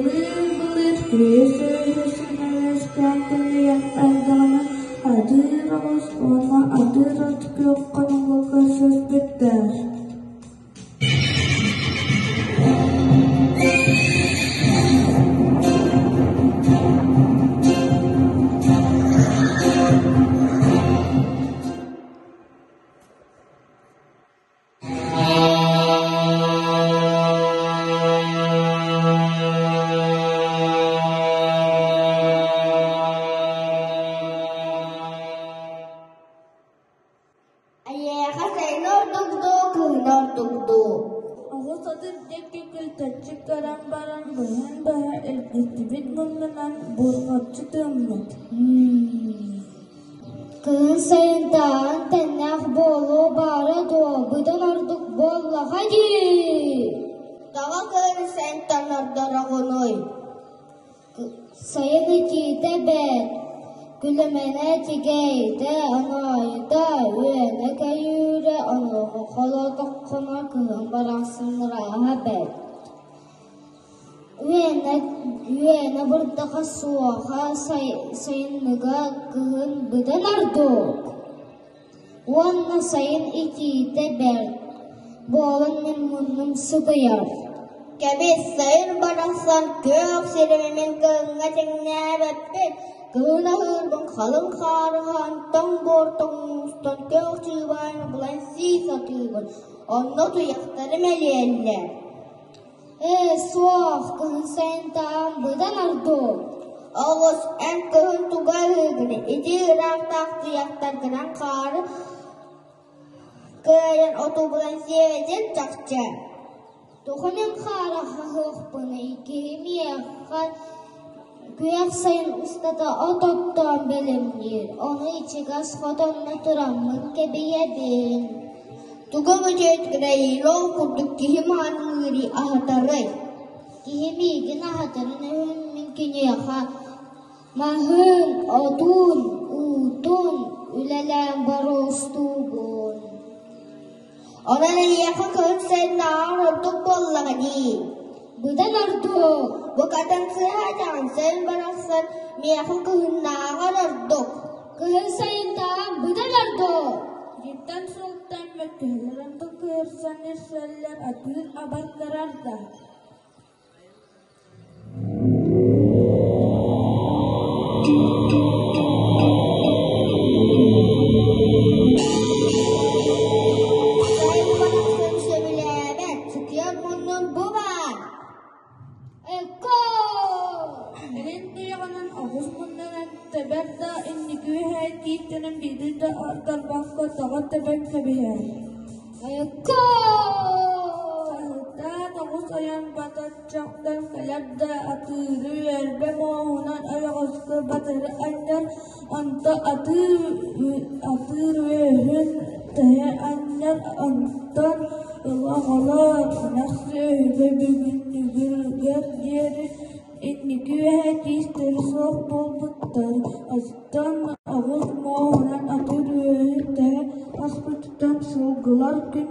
Былыыр-былыр киһи сүөһү саҥа үөскээн тэнийэн эрдэҕинэ атыыр оҕус уонна атыыр ат күөх хонууга көрсүспүттэр. Эйиэхэ сайын ордук дуу, кыһын ордук дуу? Оҕус атын диэки күлтэччи көрөн баран быһан-быһа илгистибит муннунан бурҕаччы тыыммыт Кыһын сайын тааһын тэҥнээх буолуо баара дуо, быдан ордук буоллаҕа дии. Тоҕо кыһын сайынтан ордороҕунуй? Сайын итиитэ бэрт, күлүмэнэ тигээйитэ, оноойута, үөнэ-көйүүрэ, онуоха холоотоххуна кыһын барахсан ырааһа бэрт. Үөнэ, үөнэ бырдаха суоҕа сайынныга кыһын быдан ордук. Уонна сайын итиитэ бэрт буолан мин муннум сытыйар. Кэбис, сайын барахсан күөх сирэммин кыһыҥҥа тэҥнээбэппин, кыһын аһыырбын халыҥ хаарыһан, тоҥ буор тоҥуустан күөх чыыбааны булан сии сатыыбын, онно туйахтарым элиэллэр. Ээ, суох, кыһын сайын таам быдан ордук. Оҕус, эн кыһын тугу аһыыгыный, ити ыраахтаах туйахтаргынан хаары кыайан оту булан сиэбэтин чахчы. Тоҕо мин хаара хаһыахпыный, киһи миэхэ күөх сайын устата от оттоон бэлэмниир, ону ичигэс хотоҥҥо тураммын кэбиһэбин. Тугу мүчүт Граилов курдук киһи маанылыырый аһатарый? Киһи миигин аһатарын иһин мин киниэхэ маһын, отун, уутун үлэлээн боруостуубун. Онон эйиэхэ кыһын сайыннааҕар ордук буоллаҕа дии. Быдан ордук. Букатын сыыһа этэҕин, сайын барахсан миэхэ кыһыннааҕар ордук. Кыһын сайынтааҕар быдан ордук. Итинтэн сылтан мөккүһэллэрин да кыырсан ирсэллэр атыыр абартарар да Сайын барахсан сөбүлээбэт, сытыйар муннун бу баар. Эко! Илин туйаҕынан оҕус муннунан тэбэр да инники үөһэ тииттэнэн биирдэ да тарбахха тоҕо тэбэн кэбиһэр. Эко! Саһылтаан оҕус ойон батаччахтан кэлэр да атыыры үөрбэ муоһунан ойоҕоско батары анньар, онто атыыр үөһүн тэһэ анньар, онтон ыла оҕолор ынах сүөһүгэ бүгүннүгүрүгэр диэри инники үөһэ тиистэрэ суох буолбуттар, оттон оҕус муоһунан атыыр үөһүн тэһэ аспытыттан сылгылар күн